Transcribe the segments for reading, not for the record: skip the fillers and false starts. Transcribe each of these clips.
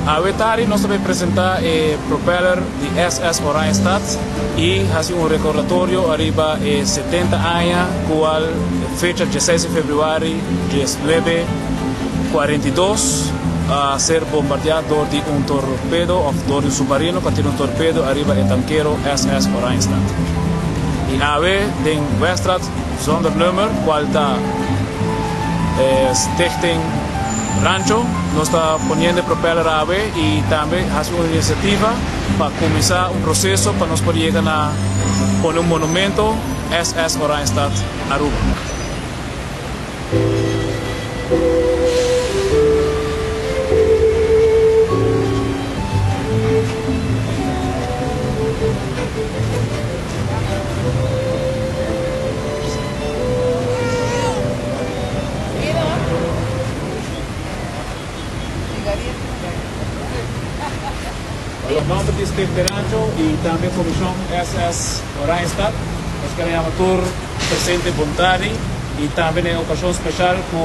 Awe tardi nos ta bay presenta e propeller di SS Oranjestad y haci un recordatorio ariba e 70 aña cual fecha 16 di februari 1942 a ser bombardea door di un torpedo of door di un submarino cu a tira un torpedo ariba e tankero SS Oranjestad. Y awe den Weststraat zonder nummer cual ta Stichting Rancho nos ta poniendo e propeller awe y tambe haci un iniciativa pa cuminsa un proceso pa nos por yega na pone un monumento SS Oranjestad Aruba. Pa nomber di Stichting Rancho y tambe Comision SS Oranjestad, nos quier yama tur presente bon tardi y tambe na e ocasion special cu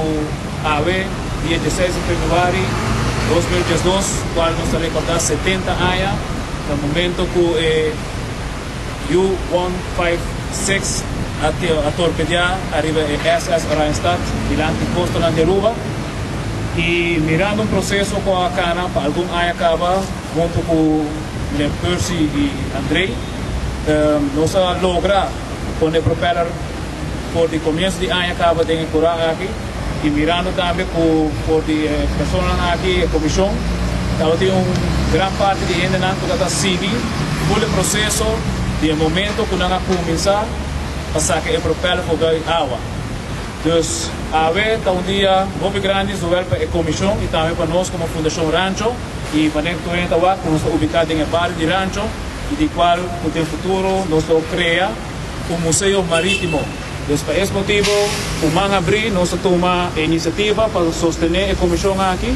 awe dia 16 di februari 2012 cual nos ta recorda 70 aña na momento cu e U-156 a torpedeá ariba e SS Oranjestad dilanti kostanan di Aruba i mirando un proseso ku a kana pa algun aña kaba huntu ku meneer Percy i André, nos a logra pone propeller for di komienso di aña kaba den e kurá aki i mirando tambe ku for di e personanan aki, e komishon, tabatin un gran parti di hendenan ku tabata sigui ful e proseso di e momento ku nan a kuminsá pa saka e propeller for di awa. Dus awe ta un dia hopi grandi zowel pa e komishon i tambe pa nos komo Fundashon Rancho i manera ku tur hende ta wak ku nos ta ubiká den e bario di Rancho i di kual ku den futuro nos lo krea un museo marítimo. Dus pa es motibo ku man abrí nos ta tuma e inisiativa pa sostené e komishon aki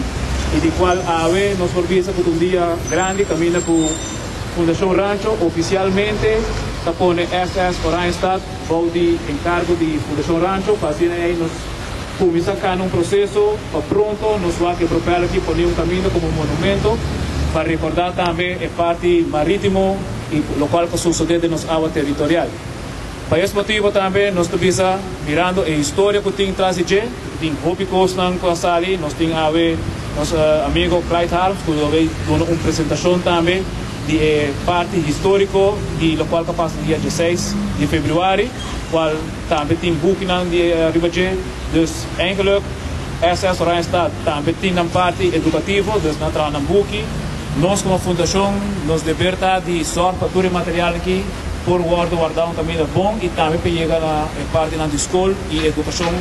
i di kual awe nos por bisa ku ta un dia grandi kaminda ku Fundashon Rancho ofisialmente ta pone SS Oranjestad bou di enkargo di Fundashon Rancho pa asina ei nos kuminsá kana un proseso pa pronto nos wak e propèl aki pone un kaminda komo un monumento pa rekordá tambe e parti marítimo i lokual ku sosodé den nos awa teritorial. Pa es motibo tambe nos ta bisa, mirando e historia ku tin tras di dje, tin hopi kosnan ku a sali. Nos tin awe nos amigo Clyde Harms ku lo bay duna un presentashon tambe di e parti historiko di lokual ku a pasa dia dieseis di februari, kual tambe tin bukinan di riba dje. Dus eigenlijk SS Oranjestad tambe tin nan parti edukativo, dus nan traha nan buki. Nos komo fundashon nos deber ta di sòrg pa tur e material aki por wòrdu wardá un kaminda bon i tambe pa yega na e partinan di skol i edukashon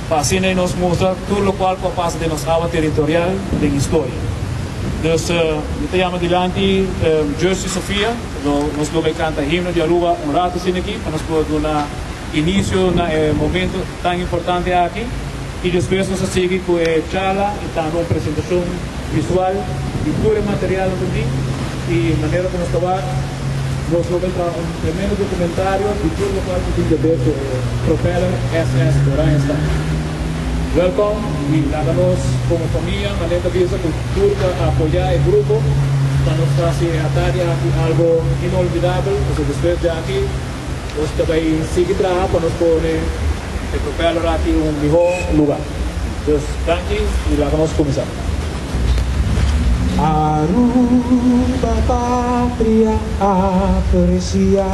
pa asina ei nos mustra tur lokual ku a pasa den nos awa teritorial den historia. Dus mi ta yama dilanti Jersey Sofia, lo nos lo bai kanta himno di Aruba un ratu asina aki pa nos por duna inisio na e momento tan importante aki i despues nos a sigui ku e charla i tambe un presentashon visual di tur e materialnan ku tin i manera ku nos ta wak. Nos lo bay traha un tremendo documentario di tur locual cu tin deber cu e propeller SS Oranjestad. Welkom y laga nos como famia manera ta bisa cu tur ta apoya e grupo pa nos haci e atardi aki algo inolvidabel pasobra despues di aki nos ta bay sigui traha pa nos pone e propeller aki un miho lugar. Dus danki y laga nos cuminsa. Aruba patria aprecia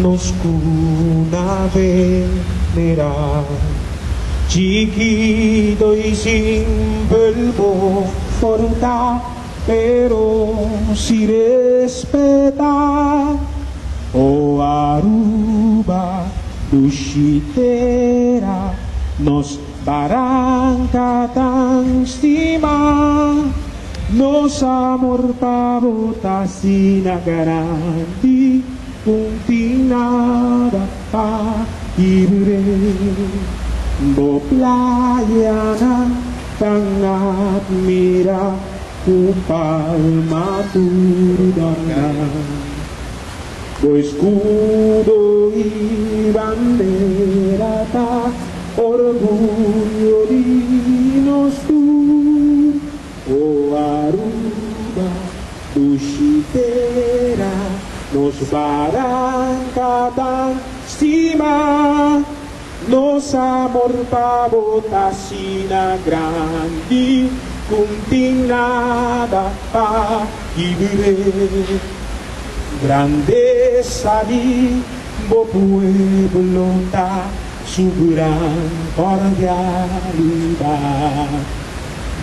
nos cuna venera Chikito y simpel bo por ta pero si respeta Oh Aruba dushi tera nos Baranka tan stimá, nos amor pa bo ta asina grandi, un tin nada pa kibr'é. Bo playanan tan admirá, ku palma tur dòrná. Bo escudo y bandera ta orguyo di nos tur, oh Aruba. tera, nos baranca tan stima, nos amor pa bo ta asina grandi, cu n'tin nada pa kibr'e. Grandeza di bo pueblo ta su gran cordialidad.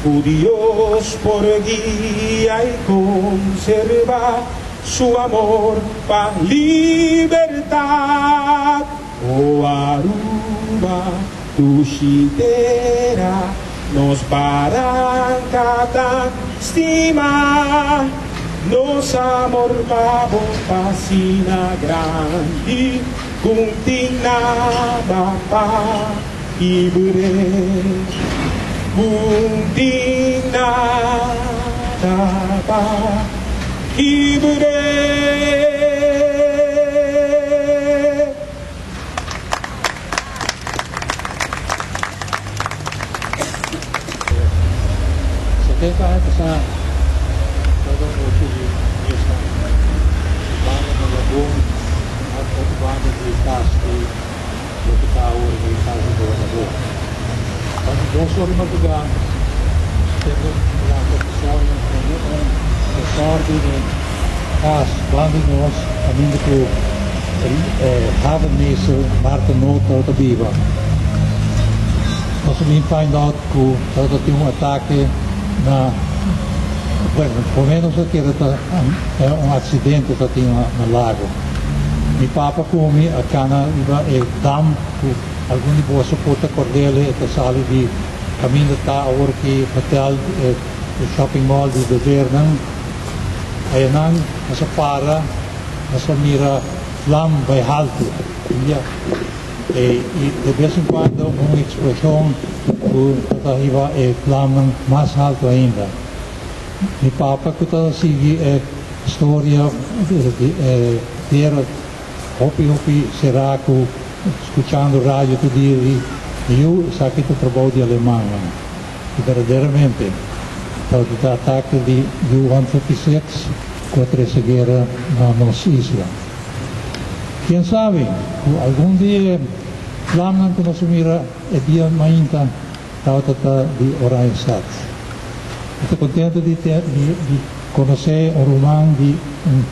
Cu Dios por guia y conserva su amor pa libertad. O Aruba, dushi tera, nos baranca tan stima, nos amor pa bo ta asina grandi, cu n'tin nada pa kibr'e, cu n'tin nada pa kibr'e. 70 aña pasá, kada nochi di misa, banda na Lagun, na otro banda di kas di loke ta awor di kas di gobernador. Tantu dos ora di madrugá, tende lanta ku soño, tende un desòrdu den kas banda di nos kaminda ku havenmeester Maarten Noot tabata biba. Nos a bin find out ku tabata tin un atake na, bueno, promé nos a kere ta un aksidente ta tin na lago. Mi papa ku mi a kana riba e dam ku algun di boso por ta kord'el e ta sali di kaminda ta awor ki hotel e shopping mall di Devernan. Ayanan nos a para. Nos a mira vlam bai haltu. I de bes en kuando un eksploshon ku ta hiba e vlamnan mas haltu ainda. Mi papa ku ta sigui e storia di e tera hopi hopi será ku skuchando radio tur dia di yu esaki ta trabou di alemannan. I berdaderamente tabata atake di U-156 ku a trese guera na nos isla. Ken sabi ku algun di e flamnan ku nos a mira e dia mainta tabata ta di Oranjestad. Mi ta kontentu di di konosé un ruman di un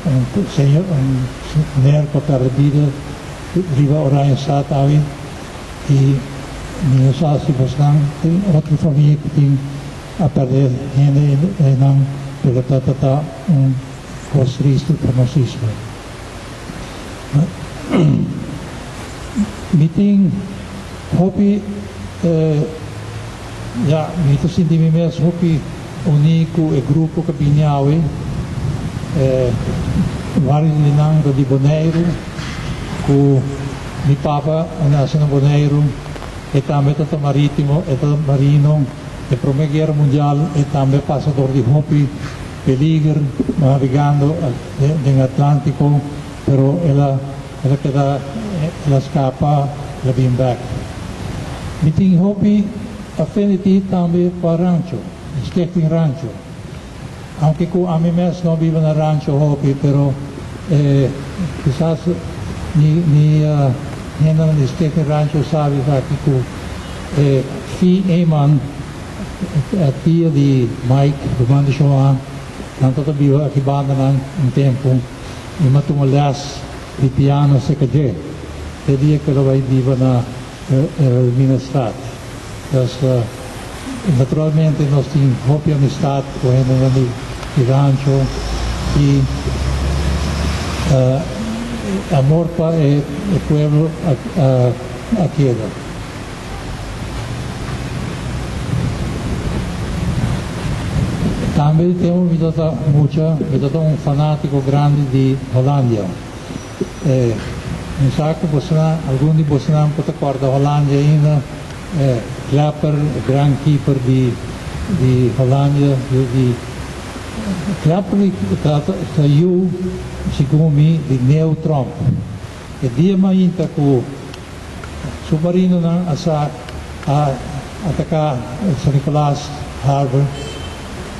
un señor un meneer ku a pèrdè bida riba Oranjestad awe. I mi no sa si bosnan tin otro famia ku tin a pèrdè hende einan, pero ta ta ta un kos tristu pa nos isla. Mi tin hopi, ya, mi ta sinti mi mes hopi uní ku e grupo ku a bini awe, vários di nan ta di Boneiru ku. Mi papa a nace na Boneiru, e tambe ta ta maritimo, e ta marino. E Prome Guera Mundial e tambe a pasa dor di hopi peliger navegando den Atlantico, pero el a el a keda el a scapa, el a bin bek. Mi tin hopi affinity tambe pa Rancho, Stichting Rancho. Aunke ku ami mes no biba na rancho hopi, pero kisas mi mi hendenan di Stichting Rancho sabi esaki ku e Fee Eman, e tia di Mike, ruman di Shoa, nan tabata biba aki bandanan un tempu i mi a tuma les di piano serka dje te dia ku el a bai biba na Wilhelminastraat. Dus naturalmente nos tin hopi amistad cu hendenan di rancho y amor pa e pueblo a keda. Tambe di tempo mi ta mucha, mi ta un fanatico grandi di Hollandia. Mi sa ku bosonan, algun di bosonan por ta kòrda Hollandia ainda, e Klapper, e gran keeper di di Hollandia, yu di Klapper ta ta yu, segun mi, di Neo Tromp. E dia mainta ku submarinonan a sa a ataká San Nicolas Harbor,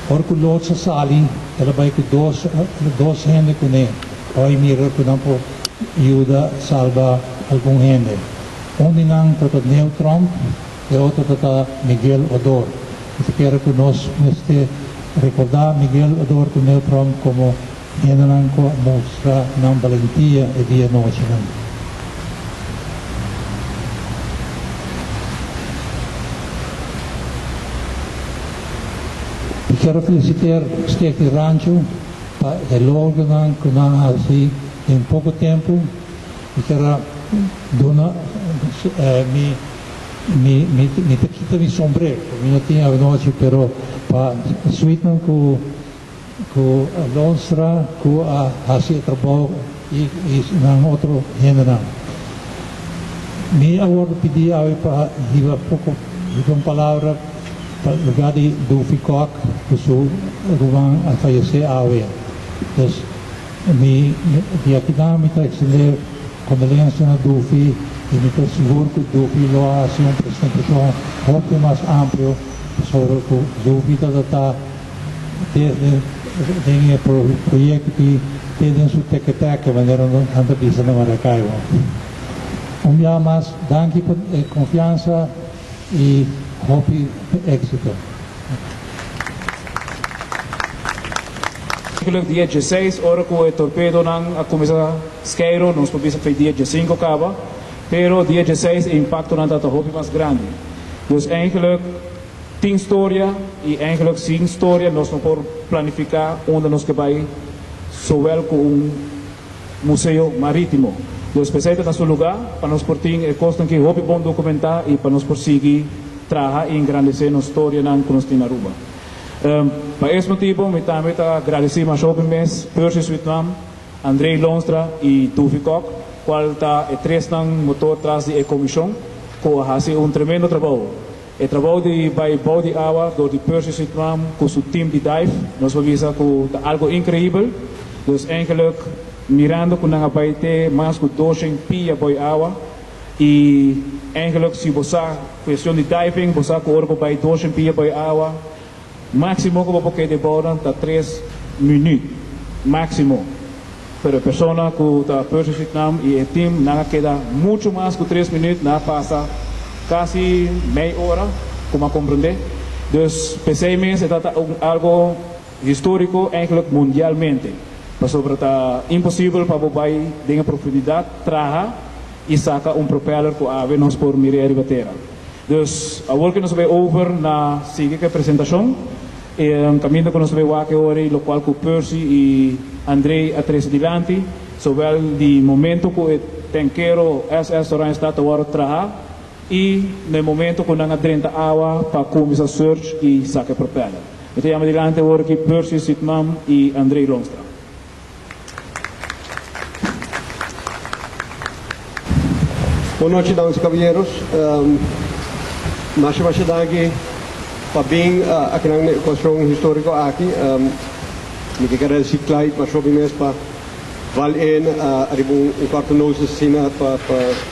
ora ku loods a sali, El a bai ku dos dos hende kuné pa bai mira ku nan por yuda salba algun hende. Un di nan ta ta Neil Tromp, e otro ta ta Miguel Odor. Mi ta kere ku nos mester rekordá Miguel Odor ku Neil Tromp komo hendenan ku a mustra nan balentia e dia nochinan. Mi kier a feliciteer Stichting Rancho pa e logronan cu nan a haci den poco tempo. Mi kier a duna mi mi mi mi ta kita mi sombrero, mi no tin anochi, pero pa Sweetman cu cu Lonstra cu a haci e trabou y y nan otro hendenan. Mi a wordo pidi awe pa hiba poco hiba un palabra pa lugar di Dufi Kok cu su ruman a fayece awe. Dus mi di akinan mi ta extende condolencia na Dufi y mi ta sigur cu Dufi lo a haci un presentacion hopi mas amplio pasobra cu Dufi tabata desde den e proyecto aki te den su teke-teke manera nan ta bisa na Maracaibo. Un biaha mas danki pa e confiansa y hopi exito. Eigenlijk dia dieseis ora cu e torpedonan a cuminsa skeiro, nos por bisa fe dia diesinco caba, pero dia dieseis e impactonan ta ta hopi mas grandi. Dus eigenlijk tin storia y eigenlijk sin storia nos no por planifica unda nos ke bay zowel cu un museo maritimo. Dus p'esey ta na su lugar pa nos por tin e cosnan ki hopi bon documenta y pa nos por sigui traha y engrandece nos storianan cu nos tin na Aruba. Pa es motibo mi tambe ta agradeci masha hopi mes Percy Sweetnam, André Loonstra y Duffy Kok, cual ta e tresnan motor tras di e comision cu a haci un tremendo trabou. E trabou di bai bou di awa dor di Percy Sweetnam cu su team di dive, nos por bisa cu ta algo increibel. Dus eigenlijk mirando cu nan a bai te mas cu doshen pia bou awa y eigenlijk si bo sa cuestion di diving bo sa cu ora bo bai doshen pia bou awa maximo cu bo por keda bou nan ta tres minuut maximo. Pero e persona cu ta Percy Sweetnam y e team nan a keda mucho mas cu tres minuut, nan a pasa casi mei ora como a comprende. Dus p'esey mes e ta ta un algo historico eigenlijk mundialmente, pasobra ta imposibel pa bo bay den e profundidad traha y saca un propeller cu awe nos por mir'e riba tera. Dus awor cu nos a bay over na sigui cu e presentacion, e caminda cu nos a bay wak e ora ey locual cu Percy y Andrey a trece dilanti, zowel di momento cu e tankero SS Oranjestad ta worde traha y na e momento cu nan a drenta awa pa cuminsa search y saca e propeller. Mi ta yama dilanti awor aki Percy Sitmam y Andrey Loonstra. Bon nochi damas y caballeros. Masha masha danki pa bin akinan na e ocasion historico aki. Mi ke agradeci Clyde masha hopi mes pa val in ariba un cuarto notice asina pa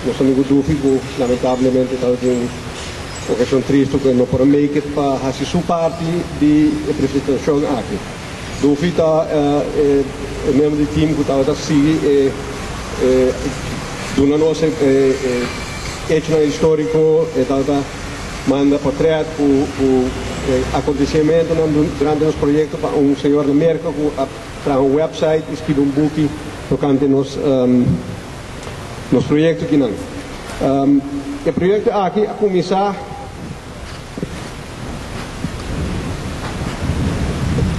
nos amigo Duffy cu lamentablemente tabatin un ocasion tristo cu e no por a make it pa haci su parti di e presentacion aki. Duffy ta e miembro di team cu tabata sigui e duna nos e hechonan historico, e tabata manda portret cu e acontecimentonan durante nos proyecto pa un señor na Merca cu a traha un website y scribi un buki tocante nos proyecto kinan. E proyecto aki a cuminsa.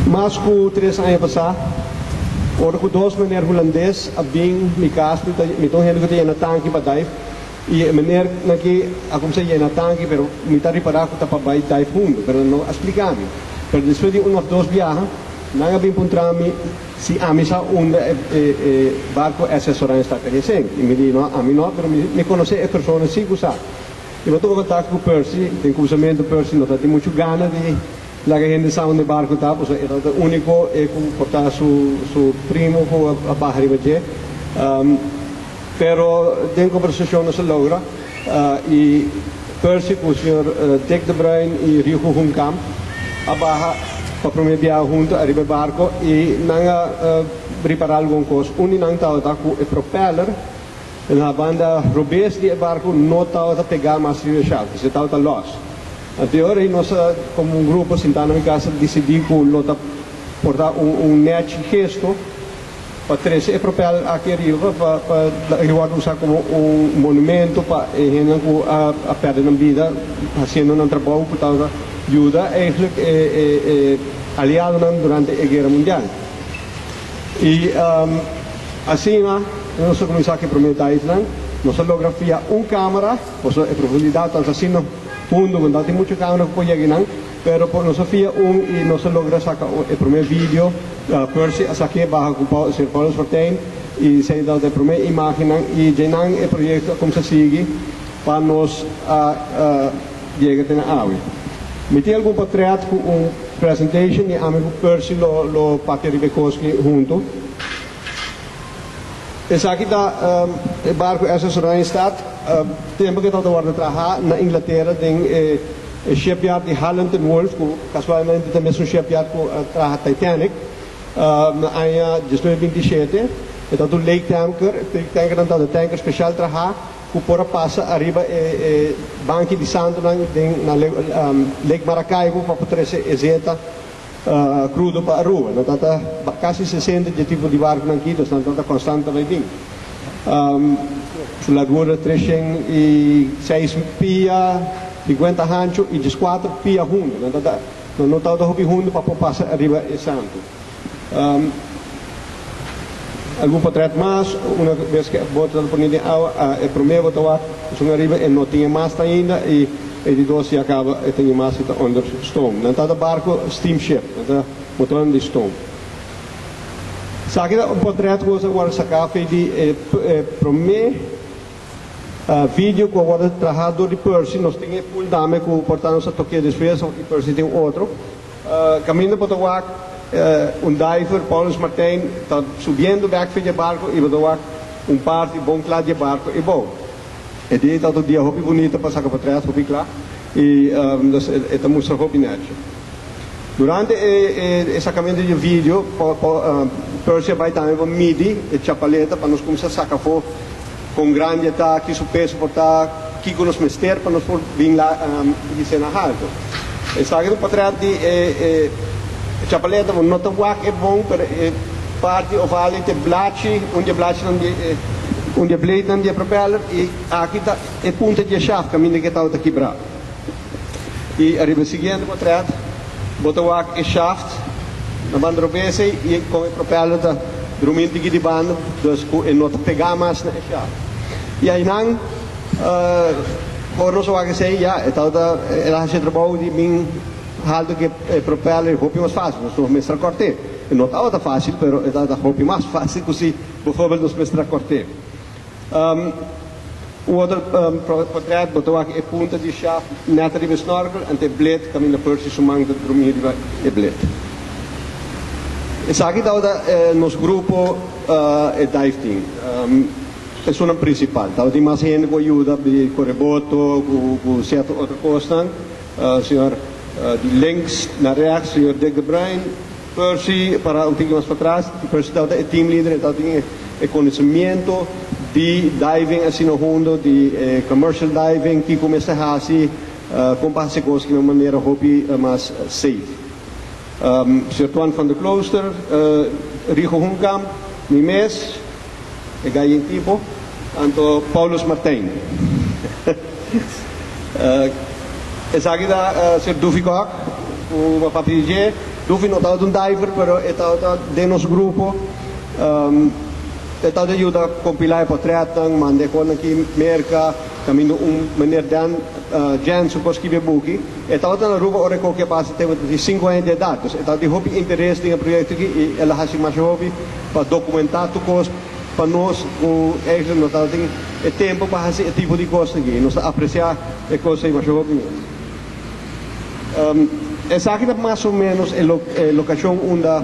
Mas ku tres aña pasá, ora ku dos meneer hulandes a bin mi kas, mi ta mi ta un hende ku ta yena tanki pa dive, i e meneernan aki a kuminsá yena tanki, pero mi ta ripará ku ta pa bai dive hundu, pero nan no a splika mi. Pero despues di un òf dos biaha, nan a bin puntra mi si ami sa unda e e barko SS Oranjestad ta hesé. I mi di, no, ami no, pero mi mi konosé e persona si ku sa. I bo tuma kontakto ku Percy. Den kuminsamentu Percy no ta tin muchu gana di laga hende sa unda e barku ta, pasobra e tabata úniko e ku por ta su su primo ku a baha riba dje. Pero den kombersashon nos a logra i Percy ku señor Dick de Bruin i Rigo Hoenkamp a baha. Pa prome biaha hunto ariba e barco y nan a ripara algun cos. Un di nan tabata cu e propeller na banda robes di e barco no tabata pega mas riba e shaft, dus e tabata los. Anto e ora ey nos a como un grupo sinta na mi casa dicidi cu lo ta por ta un nechi gesto pa trece e propeller aki ariba pa pa e wordo usa como un monumento pa e hendenan cu a perde nan bida haciendo nan trabou cu tabata yuda eigenlijk e e aliadonan durante e guera mundial. Y asina nos a cuminsa cu e prome divenan. Nos a logra fia un camera pasobra e profundidad tabata asina hundo cu no tabatin mucho camera cu por yega eynan. Pero por nos a fia un y nos a logra saca e prome video, Percy a saque baha cu señor Paulus Fortuyn y esey tabata e prome imagennan y djenan e proyecto a cuminsa sigui pa nos a yega te na awe. Mi tin algun potret cu un presentation y ami cu Percy lo papia riba e cos aki hunto. Esaki ta e barco SS Oranjestad, tempo cu e tabata wordo traha na Inglatera den e shipyard di Harland and Wolff, cu casualmente ta e mesun shipyard cu a traha Titanic, na aña 1927. E tabata un lake tanker, e lake tankernan tabata tanker special traha cu por a pasa ariba e banki di santonan den na Lake Maracaibo pa por trece e zeta Crudo pa Aruba. Nan tabata casi 60 dje tipo di barconan aki, dus nan tabata constant ta bay bin. Su largura 306 pia, 50 hancho y 14 pia hundo. Nan tabata, nan no tabata hopi hundo pa por pasa ariba e santo. Algun potret mas, una bes cu e boto tabata poni den awa, e prome boto wak esun ariba e no tin e mast ainda y e di dos ya caba e tin e mast y ta onder stoom. Nan tabata barco steamship, nan ta motornan di stoom. Esaki ta un potret cu nos a worde saca fe di e prome video cu a worde traha door di Percy. Nos tin e pool dame cu por ta nos a toke despues of Percy tin otro. Caminda bo ta wak un diver, Paulus Martijn, ta subiendo bek for dje barco y bo ta wak un parti bon cla dje barco y bou. E dia ta un dia hopi bunita pa saca potret hopi cla y dus e ta mustra hopi nechi. Durante e sacamento dje video, Percy a bay tambe pa midi e chapaleta pa nos cuminsa saca afo con grandi e ta, ki su peso por ta, kiko nos mester pa nos por bin la hise na halto. Esaki ta un potret di e chapaleta, bo no ta wak e bon, pero e parti oval ei ta e blachi, un di e blachinan di e, un di e bladenan di e propeller, i aki ta e punta di e shaft kaminda ku e tabata kibrá. I ariba e siguiente potret bo ta wak e shaft na banda robes ei i kon e propeller ta drumi un tiki di banda, dus ku e no ta pegá mas na e shaft. I einan ora nos a wak esei ya e tabata el a hasi e trabou di bin haltu ku e propeller hopi mas fásil, nos no mester a kòrt'é. E no tabata fásil pero e tabata hopi mas fásil ku si bijvoorbeeld nos mester a kòrt'é. Un otro portret bo ta wak e punta di shaft net riba e snorkel ante e bled kaminda Percy su man ta drumi riba e bled. Esaki tabata nos grupo e dive team, esunnan principal. Tabatin mas hende ku a yuda di kore boto ku sierto otro kosnan. Señor di links na rechts, señor Dick de Bruin. Percy para un tiki mas patras, Percy tabata e team leader, e tabatin e conocimiento di diving asina hundo, di e commercial diving, kico mester haci, con pa haci cos na un manera hopi mas safe. Señor Twan van der Klooster, Rigo Hoenkamp, mi mes, e gayen tipo, anto Paulus Martijn. Esaki ta señor Duffy Kok, cu bo papia di dje. Duffy no tabata un diver, pero e tabata den nos grupo. E tabata yuda compila e potretnan, manda e cosnan aki Merca, caminda un meneer Dan Jensen por scribi e buki. E tabata na Aruba ora e koki a pasa te di cinco aña di edad. Dus e tabatin hopi interes den e proyecto aki y el a haci masha hopi pa documenta tur cos pa nos cu eigenlijk no tabatin e tempo pa haci e tipo di cosnan aki. Nos ta aprecia e cos ey masha hopi mes. Esaki ta mas o menos e locacion unda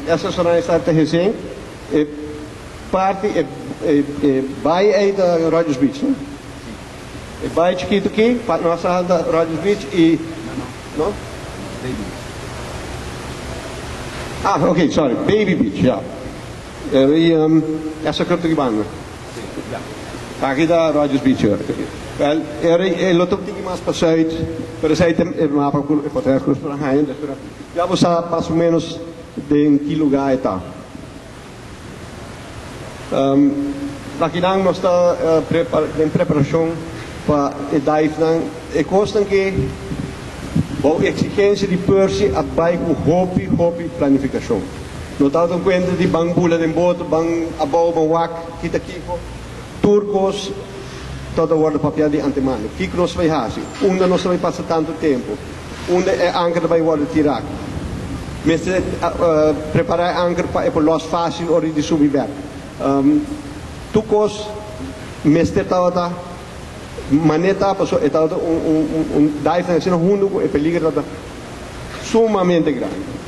SS Oranjestad ta hesé. E parti, e baai ey ta Rogers Beach, no? E baai chikito aki, nos a hanta Rogers Beach y. No, no. No? Bay Beach. Ah, ok, sorry, Baby Beach, ja. E esa club ta ki banda? Aki ta Rogers Beach hoor. Wel, e lo ta un tiki mas pa zuid, pero esei ta e mapa ku e potret ku nos por a haña, dus pero ya bo sa mas o menos den ki lugá e ta. Akinan nos ta den preparashon pa e divenan. E kosnan ke bou eksigensia di Percy a bai ku hopi hopi planifikashon. No tabata un kuenta di ban bula den boto, ban abou, ban wak, kita kiko. Tur kos tabata wòrdu papiá di antemano. Kiko nos ta bai hasi? Unda nos ta bai pasa tantu tempu? Unda e anker ta bai wòrdu tirá? Mester prepará e anker pa e por lòs fásil ora di subi bèk. Tur kos mester tabata manetá pasobra e tabata un dive asina hundu ku e peliger tabata sumamente grandi.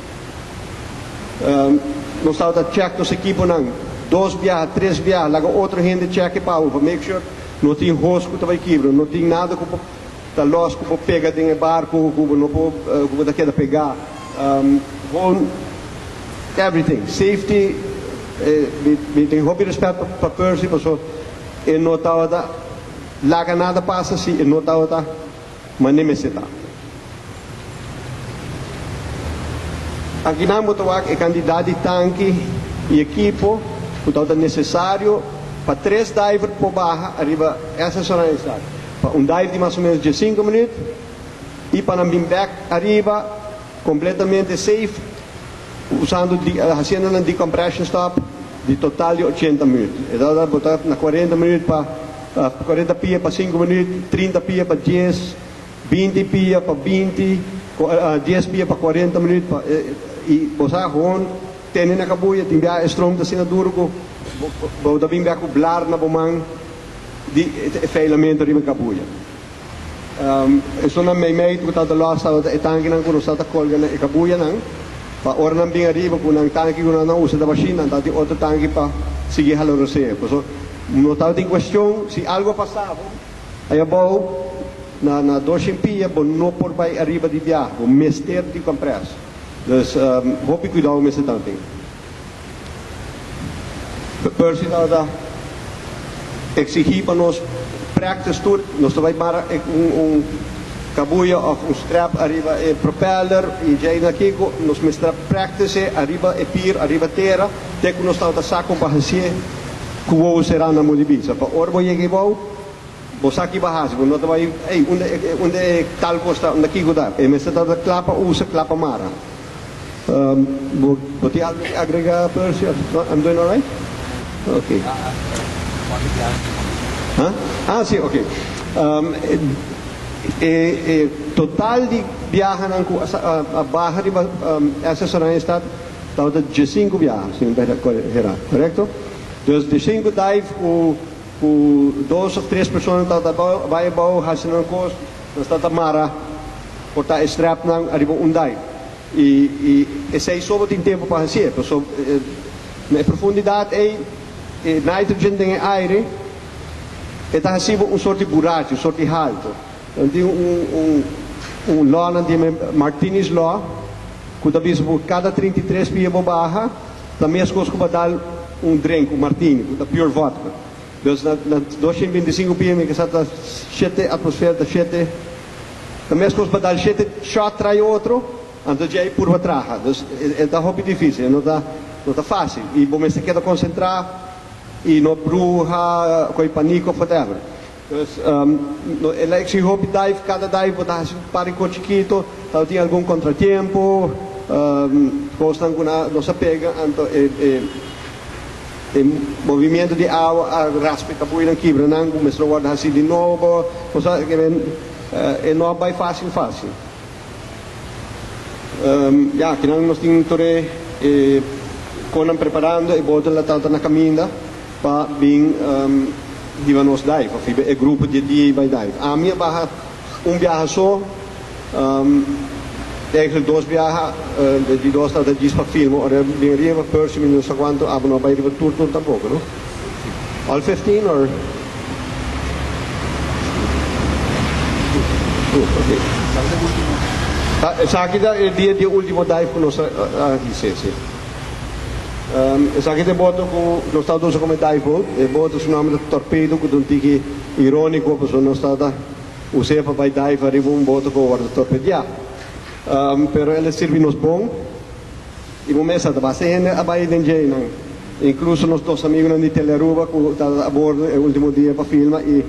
Nos tabata chèk nos ekiponan dos biaha, tres biaha, laga otro hende chèk e pa bo pa make sure no tin hos ku ta bai kibra, no tin nada ku por ta lòs ku por pega den e barku ku bo no por ku bo ta keda pegá. Gewoon everything. Safety mi tin hopi rèspèt pa Percy pasobra e no tabata laga nada pasa si e no tabata Mane mester ta. Akinan bo ta wak e kantidat di tanki i ekipo ku tabata nesesario pa tres diver por baha ariba SS Oranjestad pa un dive di mas o menos diesinku minüt i pa nan bin bèk ariba kompletamente safe usando hasiendo nan decompression stop di total di ochenta minüt. E tabata bo ta na kuarenta minüt pa 40 pia pa 5 minuut, 30 pia pa 10, 20 pia pa 20, 10 pia pa 40 minuut pa y bo sa gewoon tene na cabuya tin bia e stroom ta asina duro cu bo ta bin bia cu blar na bo man di e feilamento riba e cabuya. Esun nan meimei cu tabata los tabata e tankinan cu nos tabata colga na e cabuyanan pa ora nan bin ariba cu nan tanki cu nan a usa ta bashí nan tabatin otro tanki pa sigui hala rosea. Pasobra No tabatin cuestion, si algo a pasa bo ay abou na na doshen pia bo no por bay ariba di biaha, bo mester di compress. Dus hopi cuidao mester tabatin. Percy tabata exigi pa nos practice tur, nos ta bay mara un un cabuya of un strap ariba e propeller y djey na kico, nos mester a practice ariba e pier, ariba tera, te cu nos tabata sa con pa hacié. Ku wowo será na mo di bisa. Pa ora bo yega ebou, bo sa ki bo a hasi. Bo no ta bai, Ey, unda e, unda e tal kos ta? Unda kiko ta? E mester tabata kla pa usa, kla pa mara. Bo, bo tin algu di agregá, Percy? Of no? I'm doing alright? Ok. Ha? Ah, si, ok. E, e total di biahanan ku a, a baha riba SS Oranjestad Tabata diesinku biaha, si mi ta hera, korekto? Dus diesinku dive ku ku dos of tres persona tabata bai abou hasi nan kos, nos tabata mara por ta e strapnan ariba un dive. I i esei so bo tin tempu pa hasié, paso na e profundidat ei e nitrogen den e aire e ta hasi bo un sort di burachi, un sort di halto. Nan tin un un un law nan tin Martini's law ku ta bisa ku kada 33 pia bo baha ta meskos ku bo dal un drink, un martini ku ta pure vodka. Dus na na 225 pia mi kisa ta shete atmosfera ta shete ta meskos bo dal shete shot trai otro anto djei purba traha. Dus e ta hopi dificil e no ta no ta facil i bo mester keda konsentra i no bruha koi paniko of whatever. Dus el a exigi hopi dive, cada dive bo ta haci un par di cos chikito, tabatin algun contratiempo, cosnan cu nos a pega, anto e e movimiento di awa a raspa e cabuinan, kibra nan, cu mester a wordo haci di nobo, cosa ke men e no a bay facil facil. Ya, kinan nos tin tur e conan preparando, e botonan la tabata na caminda. Pa bin hiba nos dive of hiba e grupo di e dia bai dive. Ami a baha un biaha so, eigenlijk dos biaha, di dos tabata djis pa filma, ora bin riba Percy mi no sa cuanto, abo no a bai riba tur tur tampoco no? All 15 or? Tur, ok. Esaki ta e dia di e ultimo dive ku nos a hise, si. Esaki ta e boto ku nos tabata usa komo e dive boat. E boto su nòmber ta Torpedo, ku ta un tiki iróniko pasobra nos tabata us'é pa bai dive ariba un boto ku a wòrdu torpediá. Pero el a sirbi nos bon i bo mes sa ta basta hende a bai den dje einan, inkluso nos dos amigunan di Telearuba ku tabata a bordo e ultimo dia pa filma i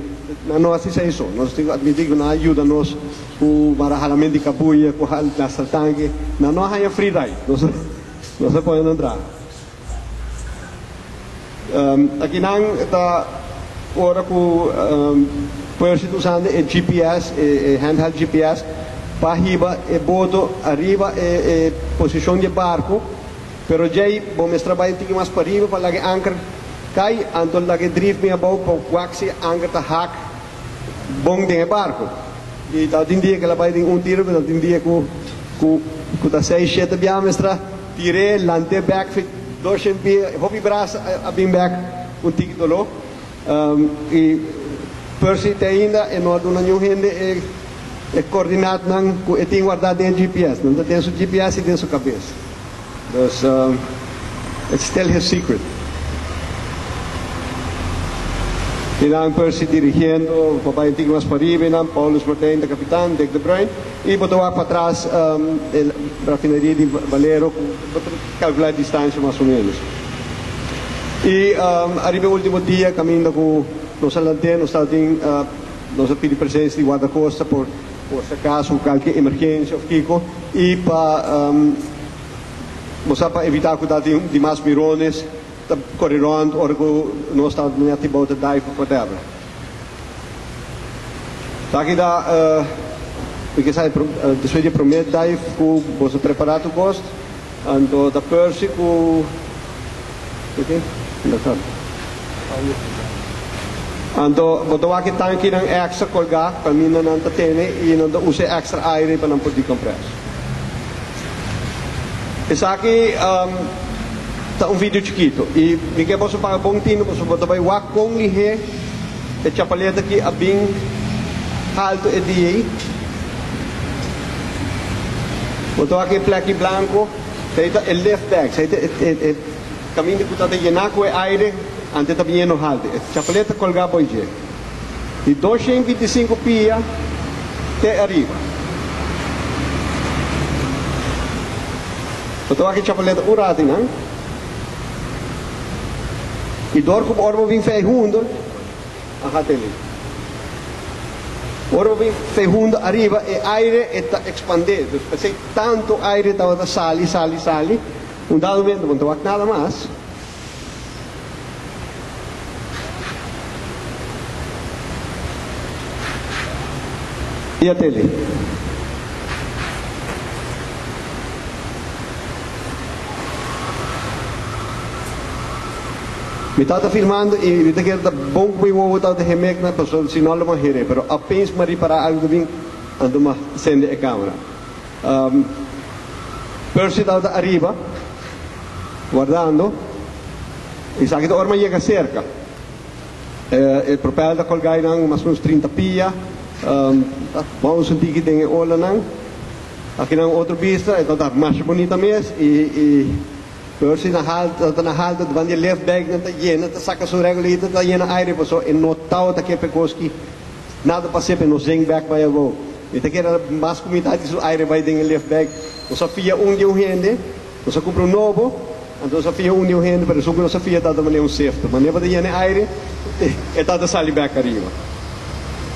nan no hasi esei so. Nos tin ku atmití ku nan a yuda nos ku mara halament di kabuya, ku lastra tanki. Nan no a haña free ride. Nos nos a pone nan traha. Akinan ta ora ku Percy ta usando e GPS, e handheld GPS, pa hiba e boto ariba e posishon di e barku, pero djei bo mester bai un tiki mas pariba pa laga e anker kai, anto laga e drif bin abou pa wak si e anker ta hak bon den e barku. I tabatin dia ku el a bai den un tiro, pero tabatin dia ku ku ta seis, shete bia mester Tir'é, lant'é bèk fi doshen pia, hopi bras a bin bèk un tiki doló. I Percy te ainda e no a duna niun hende e e kordinatnan ku e tin wardá den e GPS. Nan ta den su GPS i den su kabes. Dus, it's still his secret. I nan Percy dirigiendo pa bai un tiki mas pariba i nan Paulus Martijn ta kapitan, Dick de Bruin. I bo ta wak patras e rafineria di Valero ku bo ta kalkulá e distansha mas o ménos. I ariba e último dia kaminda ku nos a lant'é nos tabatin nos a pidi presensia di guardakosta por por si akaso ku kalke emergensia òf kiko i pa bo sa pa evitá ku tabatin dimas mirones ta kore rònt ora ku nos tabata nèt bou ta dive òf whatever. Taki ta mi ke sa despues di e prome dive ku boso prepara tur kos anto ta Percy ku ok anto bo ta wak e tankinan extra kolga kaminda nan ta tene i nan ta usa e extra aire pa nan por decompress. Esaki ta un video chikito i mi ke boso paga bon tino pasobra bo ta bai wak kon lihé e chapaleta aki a bin haltu e dia ei. Bo ta wak e pleki blanko, esei ta e lift bag, esei ta e kaminda ku ta ta yená ku e aire ante ta bin yeno haltu. E chapaleta kolgá bo dje. Di 225 pia te ariba. Bo ta wak e chapaleta un ratu einan. I dor ku ora bo bin fei hundu, aha tene. Ora bo bin fei hundu ariba, e aire e ta ekspandé. Dus p'esei tantu aire tabata sali, sali, sali. Un dado momento bo no ta wak nada mas. I a tele. Mi tabata filmando i mi ta kere ta bon ku mi wowo tabata hemek na pasobra si no lo mi a her'é. Pero apeens mi a ripará algu ta bin, anto mi a sende e kamera. Percy tabata ariba wardando i esaki ta ora mi a yega serka. E propel ta kolgá einan mas o menos 30 pia. Ta bounce un tiki den e olanan. Akinan otro bista, e tabata masha bunita mes i i Percy na haltu, tabata na haltu deban di e lift bag nan ta yena ta saka su regulator ta yena aire pasobra e no tabata ke pa e kos ki nada pas'é pa e no zing bek bai abou. Mi ta kere mas ku mitad di su aire bai den e lift bag. Nos a fia un di un hende, nos a kumpra un nobo, anto nos a fia un di un hende, pero esun ku nos a fia tabata manera un sefta. Manera pa ta yena e aire, e tabata sali bek ariba.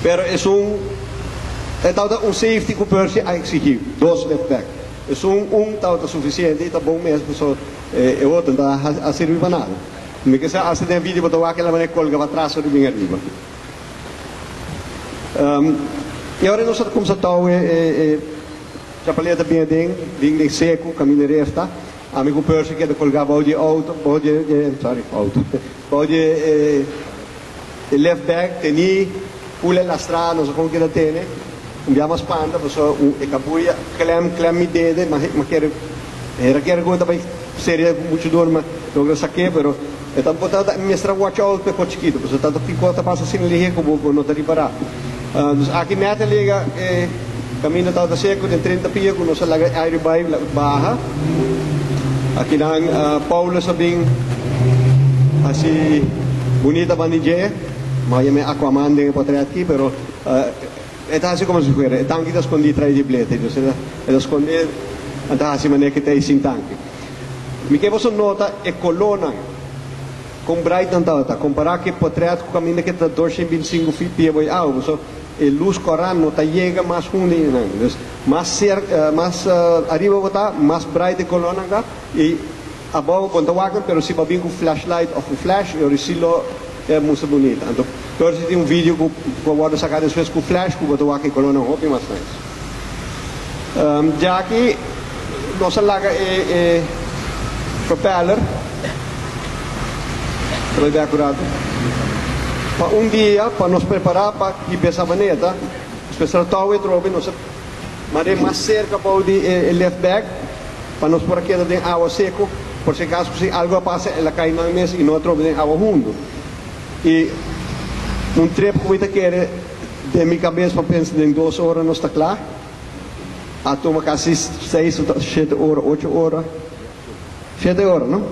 Pero esun, e tabata un safety ku Percy a eksigí, dos lift bag. Esun un tabata sufisiente i ta bon mes, pasobra e otro no ta a sirbi pa nada. Mi ke sa hasta den video bo ta wak e la manera kolga patras ora bin ariba. I ora nos a kumsa tou e chapaleta bin aden, bin den seku, kaminda refta. Ami ku Percy keda kolgá bou di e outo, bou di e, sorry, outo, bou di e left bag, tení pula e lastrá, nos a kon keda tene. Un bia mas panta, pasobra e kabuya klèm, klèm mi dede, ma ma kere, hera kere ku ta bai seria muchu dor, ma logra sak'é, pero e ta bo ta mester a watch out pa e kos chikitu, pasobra tantu piko ta pasa asina lihé ku bo no ta ripará. Dus aki nèt a lega e. Kaminda tabata seku den 30 pia ku nos a laga e aire bai baha. Akinan Paulus a bin hasi bunita banda di dje. Mi a yam'é Aquaman den e potret aki, pero e ta hasi komo si fuera e tanki ta skondí tras di blete. Dus e ta skondé, a ta hasi manera ku ta ei sin tanki. Mi ke boso nota e kolónan, kon bright nan tabata, kompará ku e potret ku kaminda ku ta 225 feet pia bo e awa. Boso E lus kòrá no ta yega mas hundu ei nan. Dus mas ser mas ariba bo ta, mas bright e kolónan ta. I abou bo no ta wak nan, pero si bo a bin ku flashlight òf un flash, e ora si lo mustra bunita. Anto peor si tin un video ku ku a wòrdu saká despues ku flash ku bo ta wak e kolónan hopi mas nice. Djaki nos a laga e e propeller. Ta bai bek un ratu. Pa un dia, pa nos prepará pa hib'é Sabaneta, despues tra tou e trobe, nos a mand'é mas serka bou di e lift bag, pa nos por a keda den awa seku, por si acaso ku si algu a pasa, el a kai nan mes i no a trobe den awa hundu. I un trip ku mi ta kere den mi kabes pa pensa den dos ora nos ta kla, a tuma kasi seis o shete ora, ocho ora. Shete ora, no?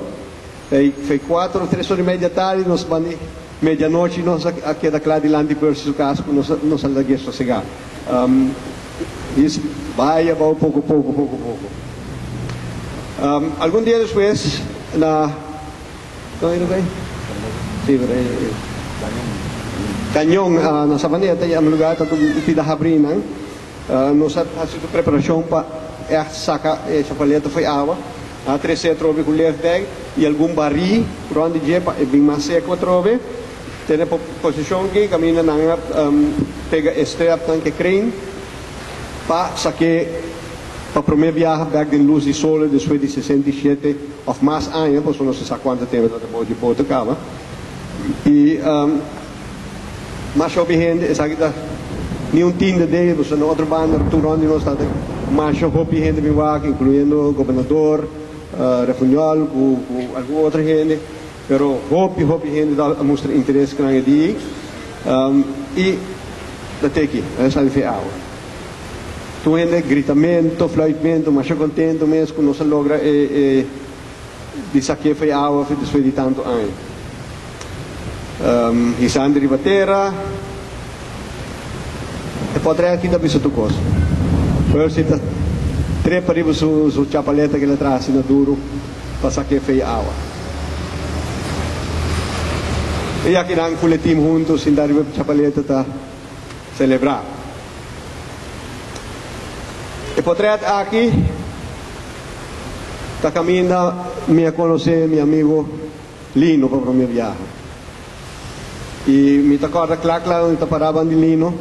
Ei, fei cuatro, tres ora y media tardi, nos bani medianochi nos a keda cla dilanti Percy su cas cu nos nos a lag'é sosegá. Um, dis bai abao poco poco, poco poco. Um, algun dia despues na, con era bay? Sí, pero eh, Cañón, na Savaneta, y am lugar ta un pida habrinan. Nos a hasi tur preparashon pa ègt saka e chapaleta fo'i awa. A trese atrobe ku lefbag i algun barí rònt di dje pa e bin mas seku atrobe. Tene posishon aki kaminda nan a pega e strèpnan ku e kreen pa sak'é pa promé biaha bèk den lus di solo despues di 67 òf mas aña, pasobra no se sa kuantu tempu ta bou di boto kaba. I. Masha hopi hende, esaki ta ni un tiende de, pasobra na otro banda tur rond di nos ta masha hopi hende bin wak, incluyendo gobernador Refunjol cu algun otro hende, pero hopi hopi hende ta a mustra interes cu nan e dia ey, y ta teki, a sali fe awa. Tur hende gritamento, fluitmento, masha contento mes cu nos a logra e di saké fo'i awa despues di tantu aña. Hisando riba tera, e potrè aki ta bisa tur kos. Percy ta trepa riba su su chapaleta ku el a traha asina duru pa saké fo'i awa. I akinan ku e tim huntu sinta riba e chapaleta ta selebrá. E potrèt aki Ta caminda mi a conoce mi amigo Lino pa prome biaha. Y mi ta corda cla cla donde ta para bandi Lino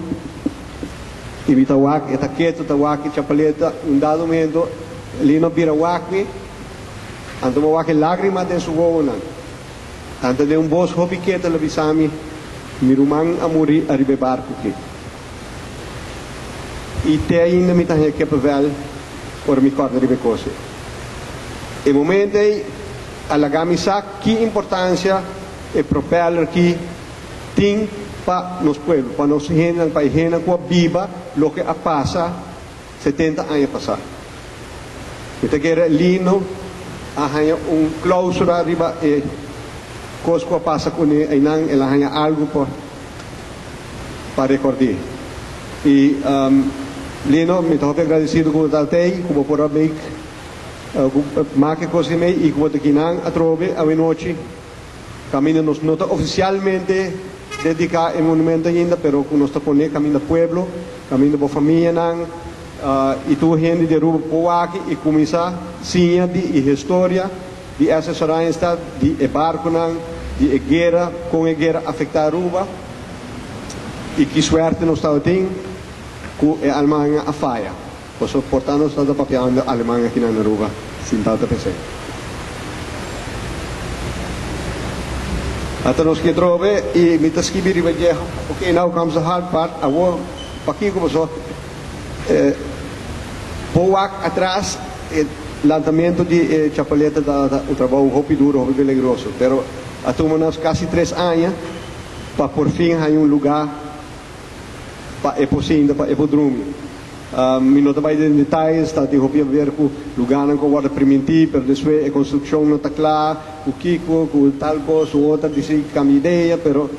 y mi ta wak, e ta keto ta wak e chapaleta. Un dado momento Lino a bira wak mi, anto mi a wak e lagrima den su wowonan. Anto den un bos hopi keto el a bisa mi, Mi ruman a muri ariba e barco aki. I te ainda mi ta haña kippenvel ora mi kòrda riba e kos ei. E momento ei a laga mi sa ki importansia e propeller ki tin pa nos pueblo, pa nos hendenan, pa e hendenan ku a biba loke a pasa 70 aña pasá. Mi ta kere Lino a haña un klausula riba e kos ku a pasa kuné einan, el a haña algu pa. Pa rekord'é. I Lino, mi ta hopi agradesido ku bo ta alt'ei, ku bo por a make, ku make e kos di mei i ku bo ta kinan atrobe awenochi. Kaminda nos no ta ofisialmente dediká e monumento ainda, pero ku nos ta pone kaminda pueblo, kaminda bo famianan i tur hende di Aruba por wak i kuminsá siña di e historia di SS Oranjestad, di e barkunan, di e guera, kon e guera afektá Aruba i ki suerte nos tabatin ku e almannan a faya. Pasobra por ta nos tabata papiando aleman akinan na Aruba sin tabata pens'é. Ata nos ke trobe i mi ta skibi riba dje, ok, now comes the hard part, awor pakiko pasobra Por wak atras e lantamento di e chapaleta ta un trabou hopi duro, hopi peligroso, pero a tuma nos casi tres aña pa por fin haña un lugar pa e por sinta, pa e por drumi. Mi no ta bai den detayes, ta tin hopi haber ku lugánan ku a wòrdu primintí, pero despues e konstrukshon no ta kla, ku kiko, ku tal kos, un otro a disí kambia idea, pero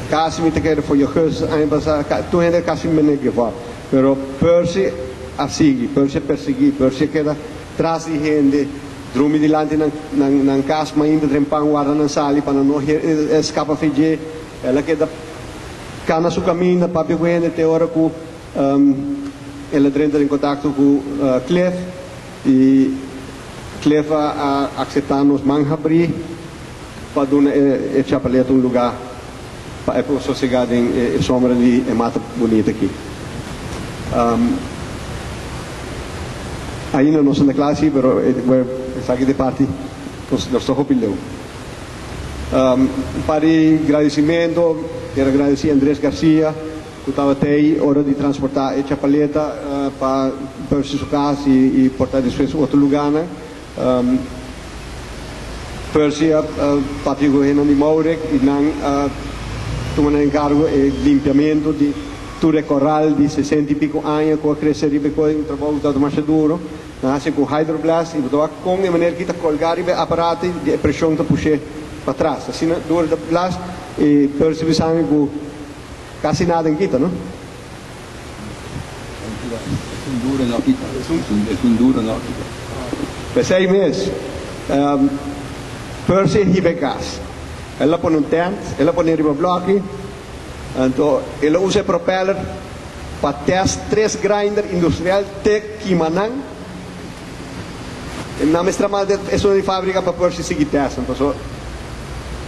kasi mi ta kere for augustus aña pasá, tur hende a kasi mene give up. Pero Percy a sigui, Percy a persiguí, Percy a keda tras di hende, drumi dilanti nan nan kas mainta trempan warda nan sali pa nan no skapa fe dje. El a keda Kana su kaminda, papia ku hende te ora ku el a drenta den kontakto ku Cliff i Cliff a akseptá nos man habrí pa duna e chapaleta un lugá pa e por sosegá den e sombra di e mata bunita aki. Ainda nos no ta kla si, pero esaki ta e parti nos ta hopi leu. Un par di gradicimento, kier a gradici Andres Garcia cu tabata ey ora di transporta e chapaleta pa Percy su cas y porta despues otro lugarnan. Percy a papia cu hendenan di Maurek y nan a tuma nan encargo e limpiamento di tur e coral di sesenta y pico aña cu a crece riba e coy, un trabou cu tabata masha duro. Nan hasi ku hydroblast i bo ta wak kon e manera ki ta kolgá riba e aparato i e preshon ta push'é patras. Asina dor ta blast i Percy bisa mi ku kasi nada en kita, no? Esun duro no kita. Esun duro no kita. P'esei mes, Percy a hiba e kas. El a pone un tent, el a pone riba blòki, anto el a usa e propeller Pa test tres grinder industrial te kima nan. E nan mester a manda esun di fabrica pa Percy sigui test nan pasobra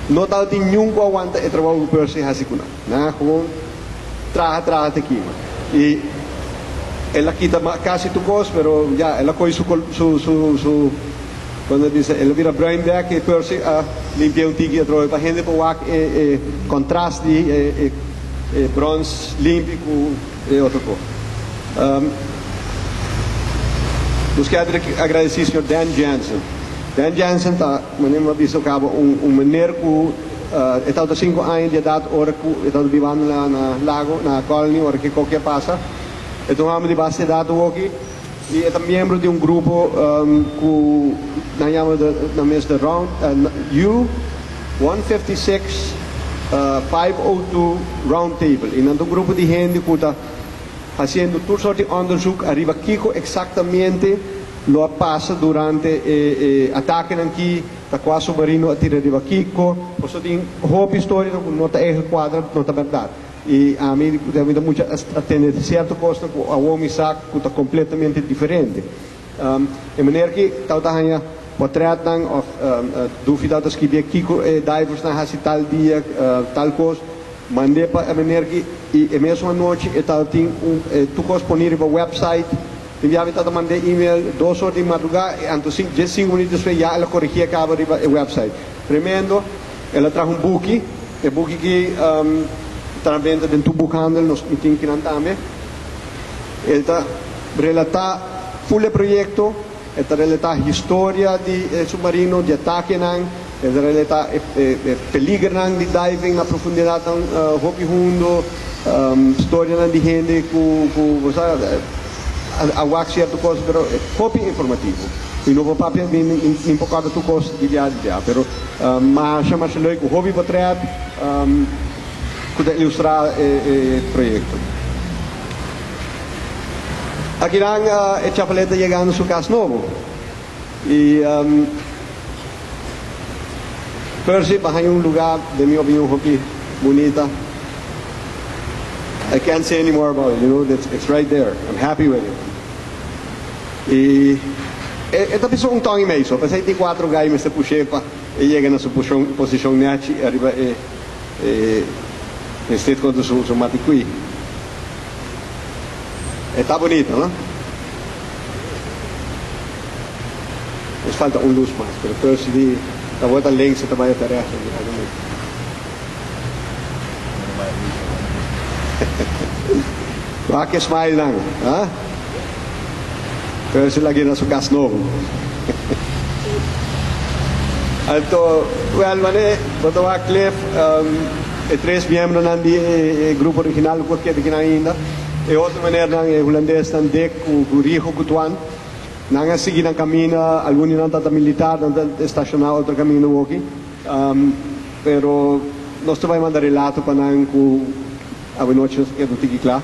no tabatin niun cu a wanta e trabou cu Percy haci cu nan. Nan a gewoon traha traha te kima. Y el a kita casi tur cos pero ya el a coge su su su su cuando bisa el a bira bruin bek y Percy a limpia un tiki atrobe pa hende por wak e e contrast di e e E brons limpi ku e otro kos. Nos kier agradesí señor Dan Jensen. Dan Jensen ta, manera mi a bisa kaba, un meneer ku e tabata sinku aña di edat ora ku e tabata bibando na na Lago, na Colony, ora ku e koki a pasa. E ta un hòmber di basta edat awoki i e ta miembro di un grupo ku nan yama nan mes The Round U. 156 502 Round Table y nan ta un grupo di hende cu ta haciendo tur soort di onderzoek ariba kico exactamente lo a pasa durante e atakenan ki, ta cua submarino a tira riba kico, pasobra tin hopi historianan cu no ta eigenlijk cuadra, no ta berdad. Y ami ta mucha a tende cierto cosnan cu awor mi sa cu ta completamente diferente. E meneer ki tabata haña potretnan of Duffy tabata skibie kiko e diversnan hasi tal dia, tal kos, mand'é pa e meneer ki i e mesun anochi e tabatin un tur kos poni riba website. Tin bia mi tabata mand'é email dos or di madrugá i anto djes sinku minüt despues ya el a koregí e kaba riba e website. Tremendo. El a traha un buki. E buki ki ta na benta den tur boekhandel, nos mi tin kinan tambe. El ta relatá ful e proyekto, e ta relatá historia di e submarino, di atakenan, e ta relatá e peligernan di diving na profundidatnan hopi hundo, storianan di hende ku ku bo sa a wak sierto kos, pero hopi informativo. Mi no por papia, mi mi por kòrda tur kos di dia di dia, pero masha masha leuk, hopi potrèt ku ta ilustrá e proyekto. Akinan e chapalet ta yegando su kas nobo y Percy pa haña un lugar den mi opinion hopi bunita. I can't say any more about it, you know, it's right there, I'm happy with it. Y e ta bisa un ton y mei so, p'esei tin cuatro gai mester push'é pa e yega na su posicion nechi ariba e E stit kontra su matikui. E ta bunita, no? Nos falta un lus mas, pero Percy di ta word ta links e ta bai ta rechts. Wak e smile nan, ha? Percy lag'e na su kas nobo. Anto, well, mane bo ta wak Cliff. E tres miembronan di e grupo original ku a keda kinan ainda. E otro menernan, e hulandesnan Dick ku Rijo ku Twan, nan a sigui nan kaminda. Algun di nan tabata militar, nan ta estashoná otro kaminda woki. Pero nos ta bai manda relato pa nan ku awenochi nos a keda un tiki kla.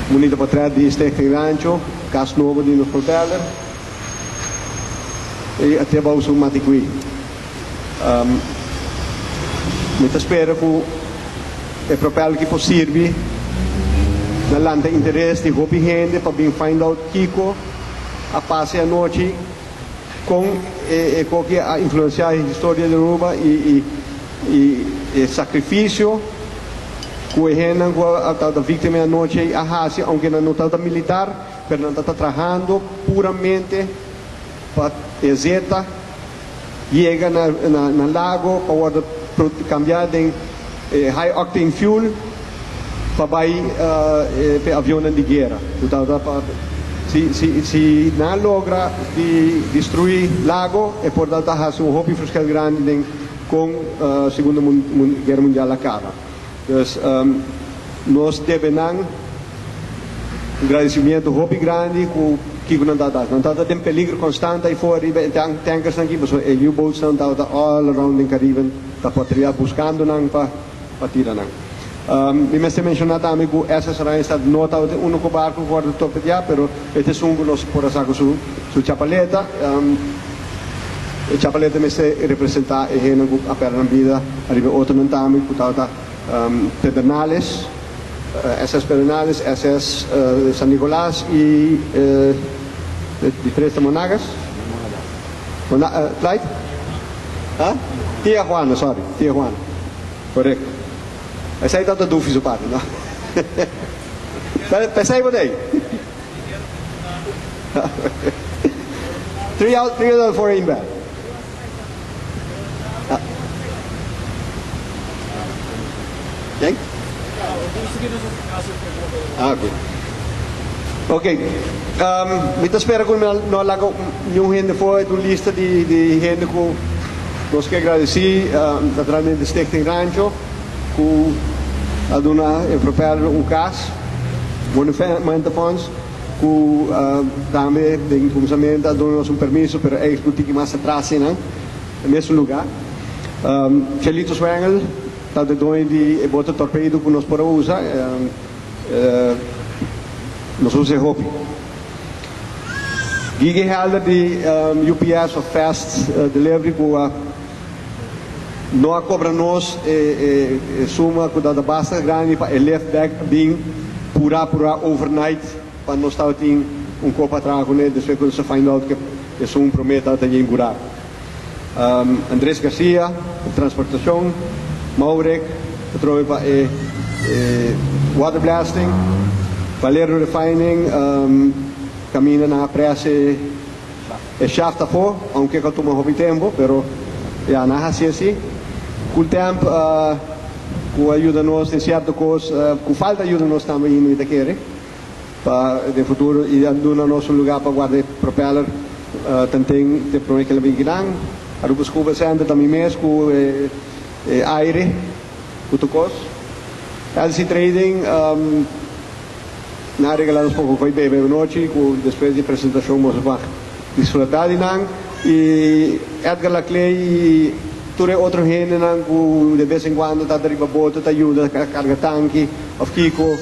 Bunita portret di Stichting Rancho, kas nobo di nos propeller. I a te bou su maticuí. Mi ta spera cu e propel ki por sirbi na lanta interes di hopi hende pa bin find out kico a pasa e anochi, con e coki a influencia e historia di Aruba y e sacrificio cu e hendenan cu a tabata victima e anochi ey a haci, aunke nan no tabata militar. Pero nan ta ta trahando puramente pa e zeta yega na na lago pa wordo cambia den e high octane fuel pa bay p'e avionnan di guera. Cu ta ta pa si si si nan logra di destrui lago e por ta ta haci un hopi verschil grandi den con Segundo Guera Mundial a caba. Dus nos debe nan un gradisimiento hopi grandi ku kiko nan tabata hasi. Nan tabata den peligro konstante ayfo ariba e tankersnan aki pasobra e U-boatsnan tabata all around den Cariben ta patruya buskando nan pa tira nan. Mi mester menshoná tambe ku SS Oranjestad no tabata e úniko barko ku wòrdu torpedeá pero e ta esun ku nos por a saka su chapaleta. E chapaleta mester representá e hendenan ku a pèrdè nan bida ariba e otronan tambe ku tabata Pedernales, SS Pedernales, SS San Nicolas i di tres ta Monagas? Clyde? Ha? Tia Juana, sorry, Tia Juana. Korekto. Esei tabata Dufi su parti, no? P'esei bo ta ei. Three out, three out of four in bed. Ken? Ah, ok. Ok. Um, mi ta spera ku no a laga niun hende for uit un lista di, di hende ku nos ke agradesí, um, naturalmente Stichting Rancho, ku a duna e propeller un kas, Monumenten Fonds, ku tambe den kuminsamentu a duna nos un permiso, pero eis un tiki mas atras einan, e mesun lugá. Chelito Swengel ta de doño di e bote torpedo ku nos por a usa, nos usa e hopi. Gigi Helder di UPS of Fast Delivery ku a No a cobra nos e suma cu ta basta grandi pa e lift bag bin pura pura overnight pa nos tabatin un copa traha cune despues cu nos a find out cu esun prome tabata yen buraco. Andres Garcia, transportacion, Maurek atrobe pa e water blasting, Valero Refining caminda nan a press e. E shaft afó, aunke ku a tuma hopi tempu, pero ya nan a hasi asi. Ku temp ku a yuda nos den sierto kos, ku falta yuda nos tambe ainda mi ta kere, pa den futuro i a duna nos un lugá pa guarda e propeller tanten te prome ke la bin kinan. Aruba Scuba Center ta mi mes ku e aire ku tur kos. LC Trading. Nan a regalá nos poko koi bebe anochi ku despues di presentashon boso por disfrutá di nan. I Edgar Laclé i tur e otro hendenan ku de bes en kuando ta riba boto ta yuda karga tanki òf kiko,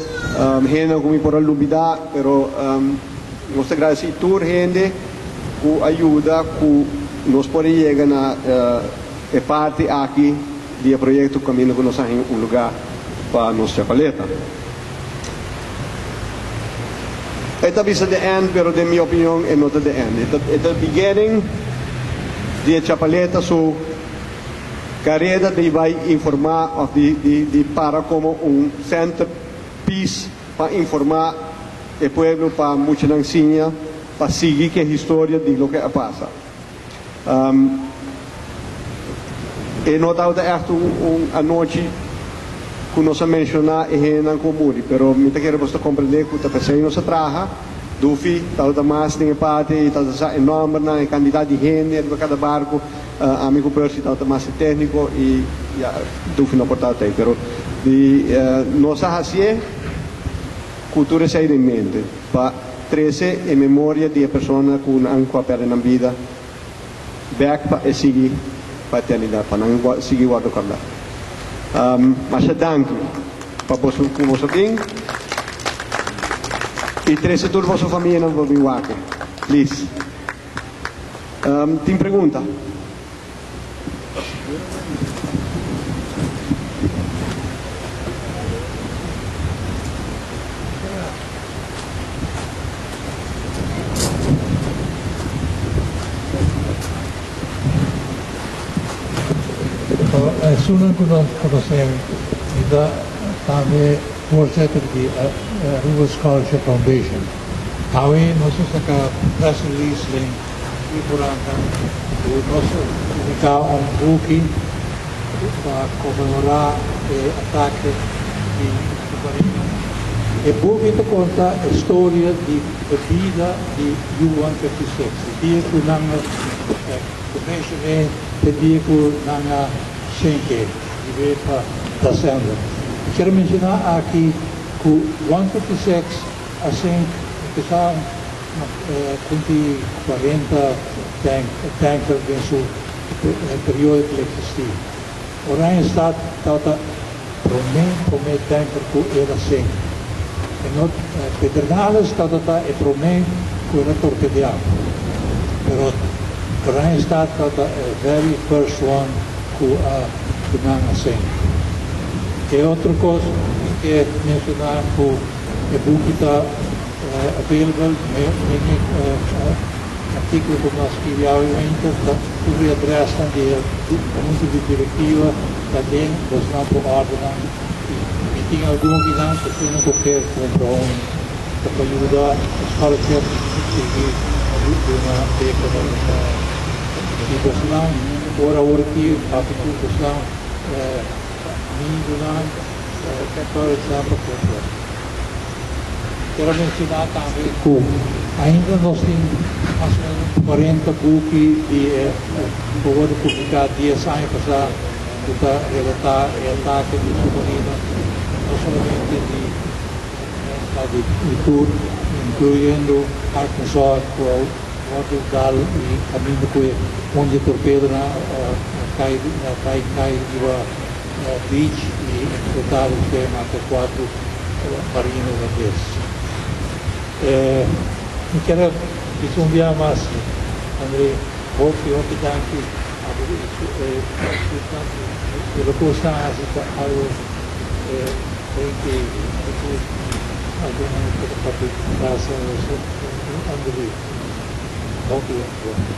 hendenan ku mi por a lubidá, pero nos ta gradesí tur hende ku a yuda ku nos por a yega na e parti aki di e proyekto kaminda ku nos a haña un lugá pa nos chapaleta. E ta bisa the end, pero den mi opinion e no ta the end. E ta e ta beginning di e chapaleta su careda di bai informa of di di di para como un center piece pa informa e pueblo pa muchanan siña pa sigui ke historia di loke a pasa. E no tabata ègt un anochi ku nos a menshoná e hendenan ku a muri, pero mi ta kere boso ta komprendé ku ta p'esei nos a traha. Dufi tabata mas den e parti y tabata sa e nombernan, e cantidad di hende riba cada barco. Ami cu Percy tabata mas e tecnico y ya Dufi no por tabata ey. Pero di nos a hacié cu tur esey den mente pa trece e memoria di e persona cu nan cu a perde nan bida bek pa e sigui pa eternidad, pa nan sigui wordo corda. Masha danki pa boso cu boso bin y trece tur boso famianan pa bin wak. Please. Tin pregunta? Esunnan ku no konosé mi, mi ta tambe voorzitter di Aruba Scholarship Foundation. Awe nos a saka press release den e corantan ku nos a publiká un buki pa konmemorá e atake di submarino. E buki ta konta e storia di e bida di U-156, di dia ku nan a komenshoné te dia ku nan a senke riba pa Dasender. Mi kier menshoná aki ku 156 a sink empezá kunti 40 tanker den su periodo ku el eksistí. Oranjestad tabata promé promé tanker ku el a sink. E no Pedernales tabata e promé ku el a torpedeá, pero Oranjestad tabata e very first one ku a ku nan a sink. E otro kos mi ke menshoná ku e buki ta available den e artíkulo ku mi a skibi awe mainta ta tur e adrèsnan di e hunta di direktiva ta den bosnan por òrdenan i mi tin algun di nan ku esun ku ke kumpra un ta pa yuda e scholarship sigui duna beka di bosnan ora ora ki papia ku bosnan amigunan encourage nan pa cumpra. Quiero menciona tambe cu ainda nos tin mas o menos 40 buki di e cu wordo publica 10 aña pasa cu ta relata e atake di submarino no solamente di di tur incluyendo Arkansas cu a wordo dal y caminda cu e un di e torpedonan a cay cay riba Beach y explotá den fe mata cuatro marino holandes. Mi kier a bisa un bia mas, André, hopi hopi danki abo y e loke bo stan haci ta algo increíble. Algun hende ta papia gracia unbelievable. Hopi hopi danki.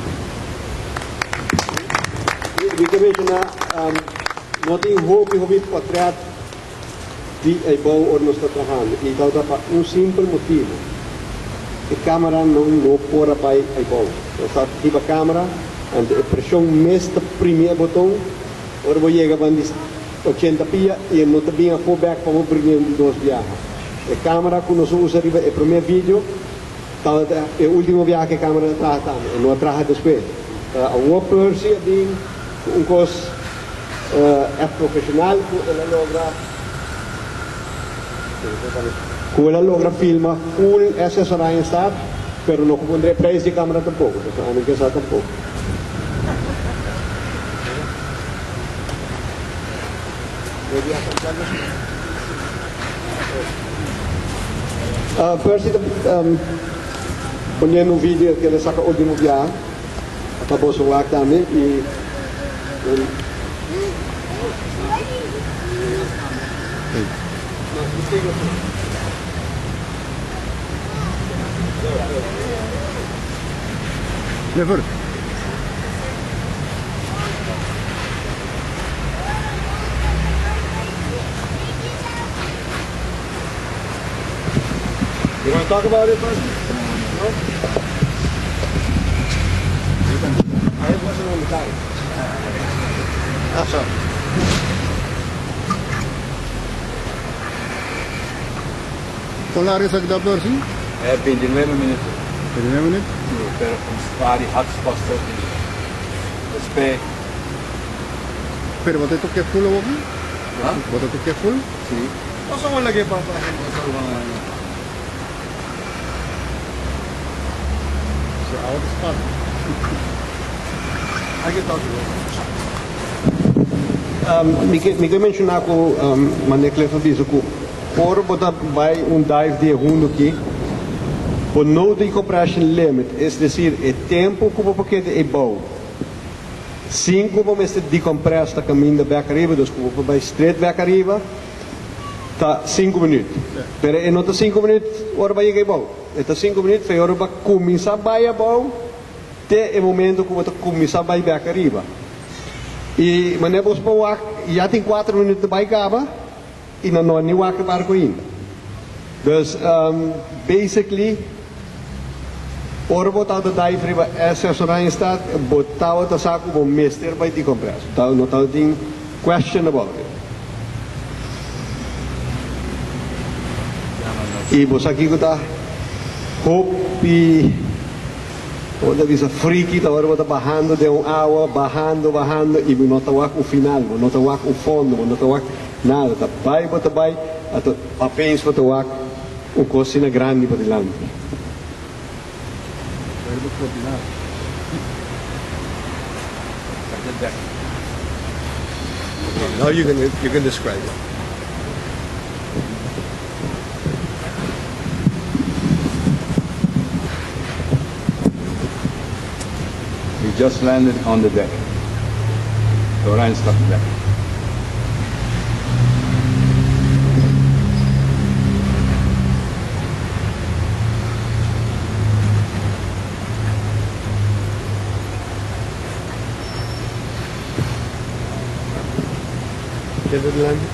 Mi ke menshoná, no tin hopi hopi potret di e bou ora nos ta trahando i tabata pa un simpel motibu, e kamera nan no por a bai ei bou. Nos ta hiba kamera, anto e preshon mes ta primi e boton, ora bo yega ban di 80 pia i e no ta bin afó bèk pa bo primi un di dos biaha. E kamera ku nos a usa riba e promé video Tabata e ultimo biaha ku e kamera a traha tambe. E no a traha despues. Awor Percy a bin ku un kos ègt profeshonal ku el a logra ku el a logra filma full SS Oranjestad, pero no ku pondré prijs di e kamera tampoko, pasobra ami ke sa tampoko. Percy ta poniendo un video que el a saca ultimo biaha pa boso wak tambe y Clifford. You want to talk about it first? No? I wasn't on the time. Ah, sorry. Con largo esaki ta, Percy? 29 minuut. 29 minuut? Si, pero un par di hotspots ta tin. Despe. Pero bo ta toke full awor aki? Ha? Bo ta toke full? Si. Nos a wak lag'é pa. So awa ta spat. I can talk to you. Mi ke mi ke menshoná ku Mane Cliff a bisa ku ora bo ta bai un dive di e hundu aki, bo no decompression limit, es desir e tempu ku bo por keda eibou sin ku bo mester decompress ta kaminda bek ariba, dus ku bo por bai straight bek ariba ta sinku minüt. Pero e no ta sinku minüt ora bo a yega eibou, e ta sinku minüt fe ora bo a kuminsá bai abou te e momento ku bo ta kuminsá bai bek ariba. I manera bos por wak, ya tin kuater minüt ta bai kaba i nan no a ni wak e barko ainda. Dus, basically, ora bo tabata dive riba SS Oranjestad, bo tabata sa ku bo mester bai decompress. No tabatin question about it. I bo sa kiko ta hopi. Bo ta bisa friki ta ora bo ta bahando den un awa, bahando, bahando y bo no ta wak un final, bo no ta wak un fondo, bo no ta wak nada. Ta bai bo ta bai, ato apeens bo ta wak un cos asina grandi pa dilanti. Now you can you can describe it. We just landed on the deck. The Oranjestad deck. Kende dilanti?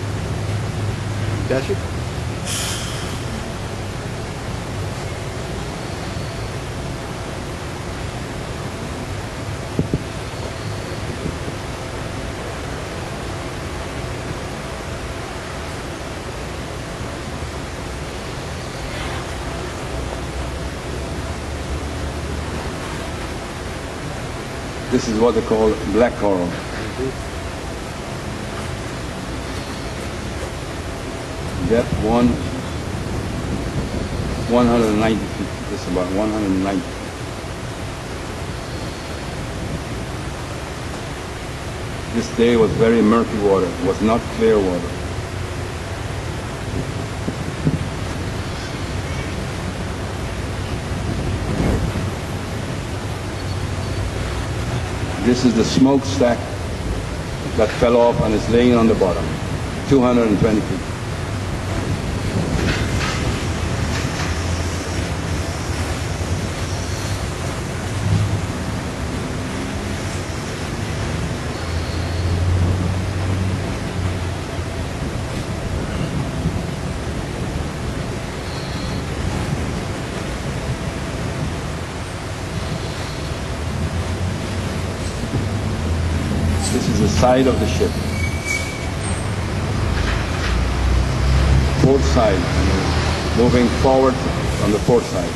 Dashi? This is what they call black coral. Depth one, 190 feet. This is about 190 feet. This day was very murky water. It was not clear water. This is the smokestack that fell off and is laying on the bottom, 220 feet. This is the side of the ship. Port side, moving forward on the port side.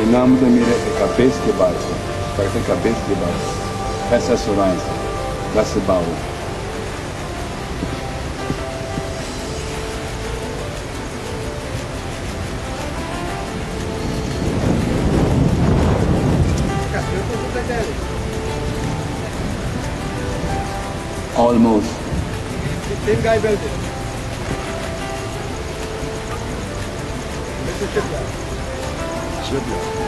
E nan bo ta mira e kabes di e barko. Esaki ta e kabes di e barko. SS Oranjestad. That's the bow. Almost. Same guy built it. It's a shipyard. Shipyard.